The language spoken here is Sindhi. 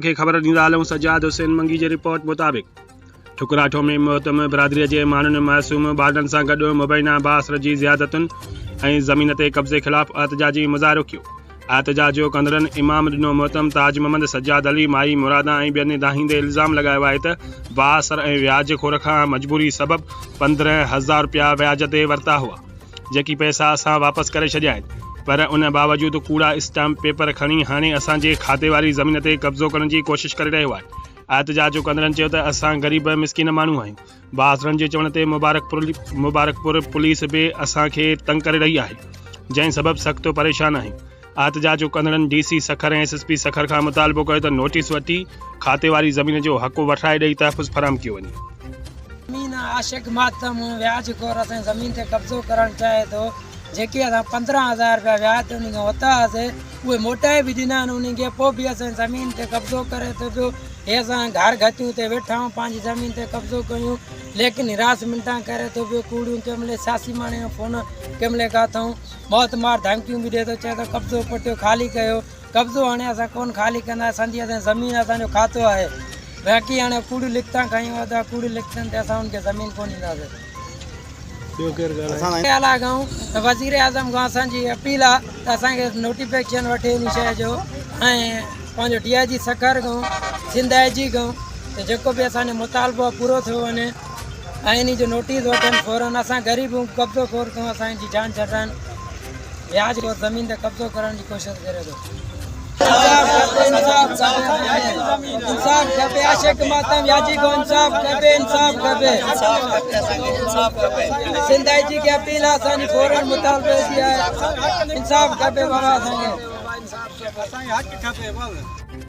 کي خبر ڏيندا هلون سجاد حسين منگي جي رپورٽ مطابق ٺڪراٺو ۾ مهتم برادري جي ماڻهن معصوم ٻارڙن سان گڏ مبينا بااثر جي زيادتن ۽ زمين تي قبضي خلاف احتجاجي مظاهرو ڪيو احتجاج ڪندڙن امام ڏنو مهتم تاج محمد سجاد علي مائي مرادا ۽ ٻين دانهيندي الزام لڳايو آهي ته بااثر ۽ وياج خور کان مجبوري سبب 15000 رپيا وياج تي ورتا هئا جيڪي پئسا اسان واپس ڪري ڇڏيا آهن پر ان باوجود ڪوڙا اسٽامپ پيپر کڻي هاڻي اسان جي کاتي واري زمين تي قبضو ڪرڻ جي ڪوشش ڪري رهيو آهي. احتجاج ڪندڙن چيو ته اسان غريب مسڪين ماڻهو آهيون، بااثرن جي چوڻ تي مبارڪپور پوليس به اسان کي تنگ ڪري رهي آهي جنهن سبب سخت پريشان آهيون. احتجاج ڪندڙن D C Sukkur ۽ S S P Sukkur کان مطالبو ڪيو ته نوٽيس وٺي کاتي واري زمين جو حق وٺرائي ڏئي تحفظ فراهم ڪيو وڃي. زمين عاشق ماتم وياج خور اسان جي زمين تي قبضو ڪرڻ چاهي ٿو جيڪي اسان 15000 رپيا وياج تي انهي کان ورتا هئاسي اهي موٽائي به ڏنا آهن انهي کي پوء به اسان جي زمين تي قبضو ڪري ٿو پيو هي اسان گهر گهتيون تي ويٺا آهيون پنهنجي زمين تي قبضو ڪيون ليڪن هراسمينٽان ڪري ٿو پيو ڪوڙيون ڪنهن مهل سياسي ماڻهن جو فون ڪنهن مهل ڪاٿئون موت مار ڌمڪيون به ڏئي ٿو چئي ٿو قبضو پٽيو خالي ڪيو قبضو هاڻي اسان ڪون خالي ڪندا اسان جي اسان زمين اسان جو کاتو آهي باقي هاڻي ڪوڙيون لکتان کڻي ويو ته ڪوڙيون لکتن تي اسان ان کي زمين ڪون ڏينداسين. ٻيو ڪير ڳالهائي. اعليٰ کان ته وزير اعظم کان اسان جي اپيل آ ته اسان کي نوٽيفڪيشن وٺي ان شيء جو ۽ پنهنجو ڊي I جي سکر کان سنڌ آء جي کان ته جيڪو به اسان جو مطالبو آ پورو ٿيو وڃي ۽ انهي جو نوٽيس وٺن فورن اسان غريب آهيون قبضو خور کان اسان جي جان ڇڏرائن وياج خور زمين تي قبضو ڪرڻ جي ڪوشش ڪري ٿو. انصاف کپي انصاف کپي انصاف کپي عاشق ماتم وياجي کان انصاف کپي انصاف کپي سنڌ آئي جي کي اپيل آ اسان جي فورن مطالبي جي آهي انصاف کپي بابا اسان کي.